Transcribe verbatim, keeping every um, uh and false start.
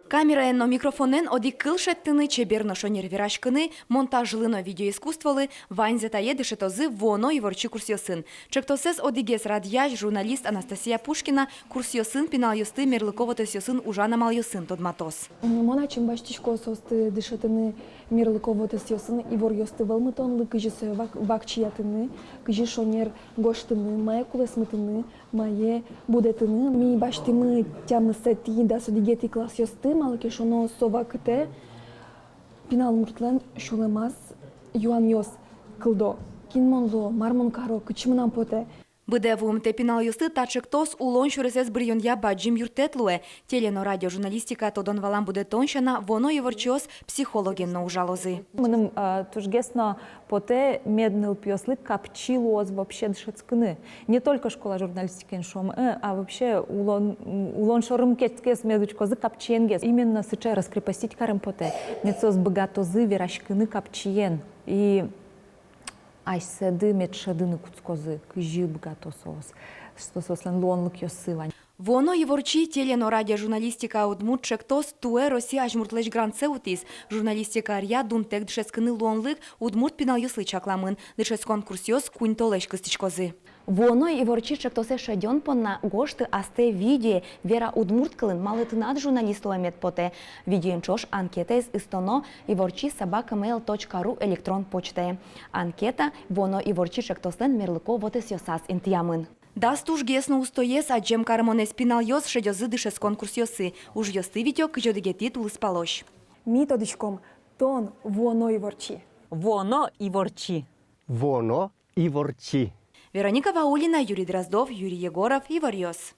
Камераен но микрофонэн одӥг кыл шедьтыны, чебер но шонер вераськыны, монтажлы но видеоискусстволы — ваньзэ тае дышетозы «Вуоно иворчи» курсъёсын. Ӵектосэз одӥгез радъясь, журналист Анастасия Пушкина курсъёсын пиналъёсты мерлыко вотэсъёсын ужан амалъёсын тодматоз. Мон ачим басьтӥсько соосты дышетыны мерлыко вотэсъёсын иворъёсты вӧлмытонлы, кызьы сое вак-, вакчиятыны, кызьы шонер гожтыны, мае кулэсмытыны, мае будэтыны. Ми басьтӥмы тямысэтӥ, дас одӥгетӥ классъёсты, малы ке шуоно со вакытэ пинал муртлэн сюлэмаз юанъёс кылдо: кин мон луо, мар мон каро, кытчы мынам потэ. Быдэ вуымтэ пиналъёслы та ӵектос улон сюресэз быръёнъя бадӟым юрттэт луэ. Теле но радиожурналистика тодон-валан будэтон сяна, «Вуоно иворчиос» психологен но ужалозы. Мыным, а, тужгес но потэ, мед нылпиослы капчи луоз вообще дышетскыны. Не только школа журналистикаын, шуом, э, а вообще улон, улон шоры мукетгес мед учкозы капчиенгес. Именно сыӵе раскрепостить карем потэ. Мед соос быгатозы вераськыны капчиен. И асьсэды мед шӧдыны кутскозы, кызьы быгато соос, что соослэн луонлыкъёссы вань. «Вуоно иворчи» теле но радиожурналистика удмурт ӵектос туэ Россия азьмуртлэсь грантсэ утӥз. Журналистика ӧръя дунтэк дышетскыны луонлык удмурт пиналъёслы чакламын. Дышетскон курсъёс куинь толэзь кыстӥськозы. «Вуоно иворчи» ӵектосэ шедён понна гожты астэ видео, вера удмурт кылын, малы тынад журналист луэмед потэ. Видеоен ӵош анкетаез ыстоно иворчи собака мейл точка ру электрон почтае. Анкета «Вуоно иворчи» ӵектослэн мерлыко вотэсъёсаз интыямын. Дас тужгес но устоез, адӟем карымонэз пиналъёс шедёзы дышетскон курсъёсы. Ужъёсты витё кызь одӥгетӥ тулыспалозь. Ми тодӥськом: тон вуоно иворчи. Вуоно иворчи. Вуоно иворчи. Вероника Ваулина, Юрий Дроздов, Юрий Егоров, «Иворъёс».